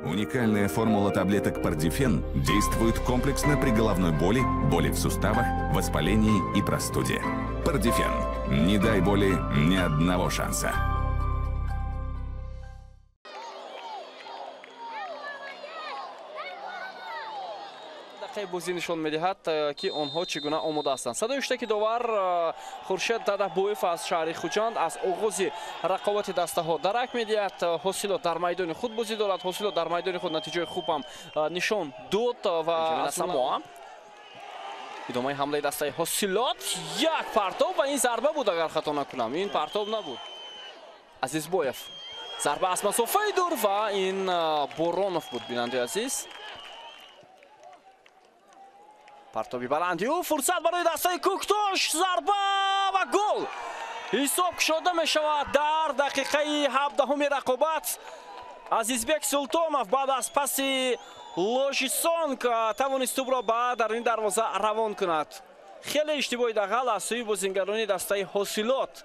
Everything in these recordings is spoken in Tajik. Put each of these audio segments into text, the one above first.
Уникальная формула таблеток Пардифен действует комплексно при головной боли, боли в суставах, воспалении и простуде. Пардифен. Не дай боли ни одного шанса. Дақиқаи бозӣ нишон медиҳад, ки онҳо чӣ гуна омода ҳастанд. Садои ҳуштаки довар Хуршед Дадабоев аз шаҳри Хуҷанд аз оғози рақобати дастаҳо дарак медиҳад. Ҳосилот дар майдони худ бозӣ дорад. Ҳосилот дар майдони худ натиҷаи хуб ҳам нишон дод ва Самоа. Идомаи ҳамлаи дастаи Ҳосилот, як партоб ва ин зарба буд, агар хато накунам. Ин партоб набуд. Азизбоев. Зарба аз масофаи дур ва ин Боронов буд, бинандаи азиз. Партоби баланди ӯ, фурсат барои дастаи Кӯктош, зарба ва гол. Ҳисоб кушода мешавад дар дақиқаи 17-уми рақобат. Азизбек Султонов баъд аз паси Ложисонг тавонист тӯбро ба даруни дарвоза равон кунад. Хеле иштибоҳи дағал аз сӯи бозингарони дастаи Ҳосилот.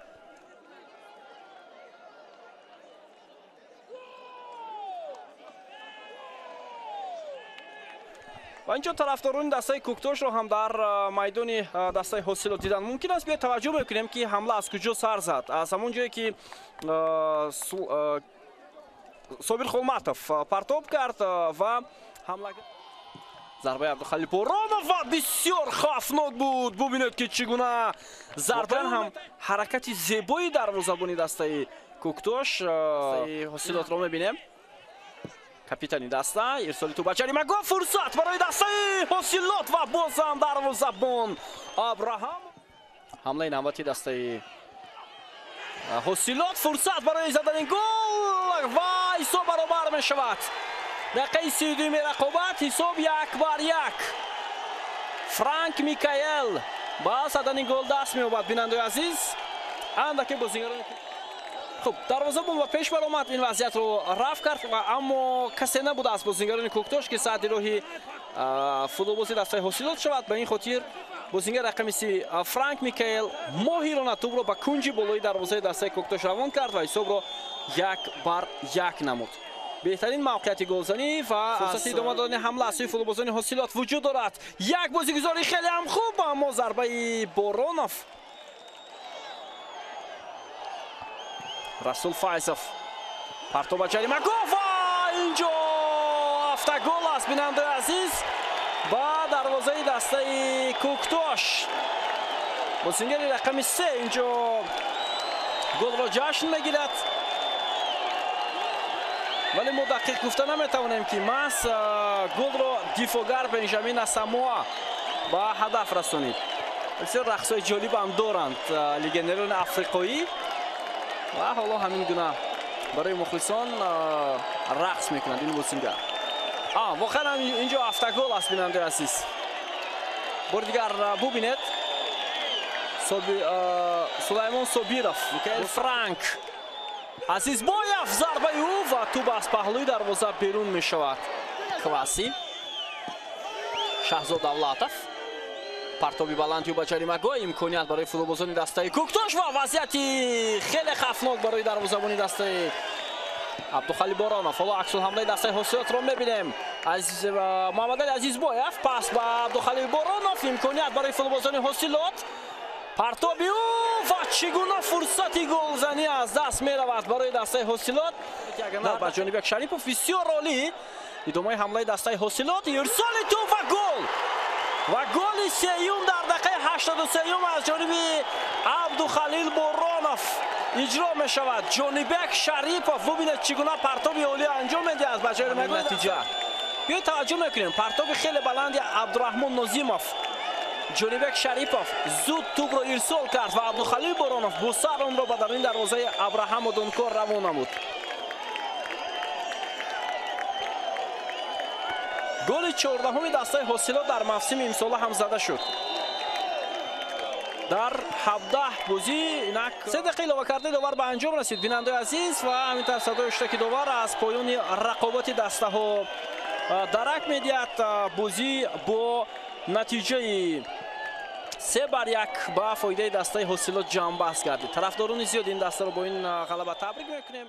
Ва инҷо тарафдорони дастаи Кӯктошро ҳам дар майдони дастаи Ҳосилот дидан мумкин аст. Биёед таваҷҷӯҳ мекунем, ки ҳамла аз куҷо сар зад. Аз ҳамон ҷое ки Собир Холматов партоб кард ва ҳамла зарбаи Абдухалил Боронов ва бисёр хавфнок буд. Бубинед, ки чӣ гуна зарба ҳам ҳаракати зебои дарвозабони дастаи Кӯктош. Ҳосилотро мебинем. Капитани даста, ирсоли тӯб ба ҷаримагоҳ, фурсат барои дастаи Ҳосилот ва бозам дарвозабон Абраҳам. Ҳамлаи навбати дастаи Ҳосилот, фурсат барои задани гол ва ҳисоб баробар мешавад. Дақиқаи 32-уми рақобат, ҳисоб 1-1. Франк Микаэл ба задани гол даст меёбад, бинандаи азиз. Андаке бозингарони хуб дарвозабон ба пеш баромад, ин вазъиятро рафт кард, аммо касе набуд аз бозингарони Кӯктош, ки саъди роҳи футболбози дастаи Ҳосилот шавад. Ба ин хотир бозингар рақами 30 Франк Микаэл моҳирона тӯбро ба кунҷи болои дарвозаи дастаи Кӯктош равон кард ва ҳисобро 1-1 намуд. Беҳтарин мавқеияти голзанӣ ва фурсати идома додани ҳамла аз сӯи футболбозони Ҳосилот вуҷуд дорад. Як бозигузори хеле ҳам хуб, аммо зарбаи Боронов. Расул Файзов партоб ба ҷаримагоҳ ва инҷо автогол аст, бинандаи азиз, ба дарвозаи дастаи Кӯктош. Бозингари рақами 3 инҷо голро ҷашн мегирад, вале мо дақиқ гуфта наметавонем, ки маҳз голро дифогар Бенҷамин Асамоа ба ҳадаф расонид. Бисёр рақсҳои ҷолиб ҳам доранд легионерони африқоӣ ва ҳоло ҳамин гуна барои мухлисон рақс мекунанд ин бозингар. Воқеан ҳам инҷо автогол аст, бинандаи азиз. Бори дигар бубинед. Сулаймон Собиров, Микаэл Франк, Азизбоев, зарбаи ӯ ва тӯб аз паҳлӯи дарвоза берун мешавад. Кваси, Шаҳзод Давлатов, партоби баланди ӯ ба ҷаримагоҳ, имконият барои футболбозони дастаи Кӯктош ва вазъияти хеле хавфнок барои дарвозабони дастаи Абдухалил Боронов. Ҳоло аксулҳамлаи дастаи Ҳосилотро мебинем. Муҳаммадали Азизбоев пас ба Абдухалил Боронов, имконият барои футболбозони Ҳосилот. Партоби ӯ ва чӣ гуна фурсати голзанӣ аз даст меравад барои дастаи Ҳосилот. Ба Ҷонибек Шарипов бисёр олӣ. Идомаи ҳамлаи дастаи Ҳосилот, ирсоли тӯб ва гол. Ва голи сеюм дар дақиқаи 83-юм аз ҷониби Абдухалил Боронов иҷро мешавад. Ҷонибек Шарипов, бубинед чӣ гуна партоби олӣ анҷом медиҳад ба ҷаримагоҳ. Натиҷа. Биёед таваҷҷӯҳ мекунем. Партоби хеле баланди Абдураҳмон Нозимов. Ҷонибек Шарипов зуд тӯбро ирсол кард ва Абдухалил Боронов бо сар онро ба даруни дарвозаи Абраҳам Одонкор равон намуд. Голи 14-уми дастаи Ҳосилот дар мавсими имсола ҳам зада шуд. Дар 17 бозӣ инак 3 дақиқа илова кардаи довар ба анҷом расид, бинандаи азиз, ва ҳамин тавр садои ҳуштаки довар аз поёни рақобати дастаҳо дарак медиҳад. Бозӣ бо натиҷаи 3-1 ба фоидаи дастаи Ҳосилот ҷамъбаст гардид. Тарафдорони зиёд ин дастаро бо ин ғалаба табрик мекунем.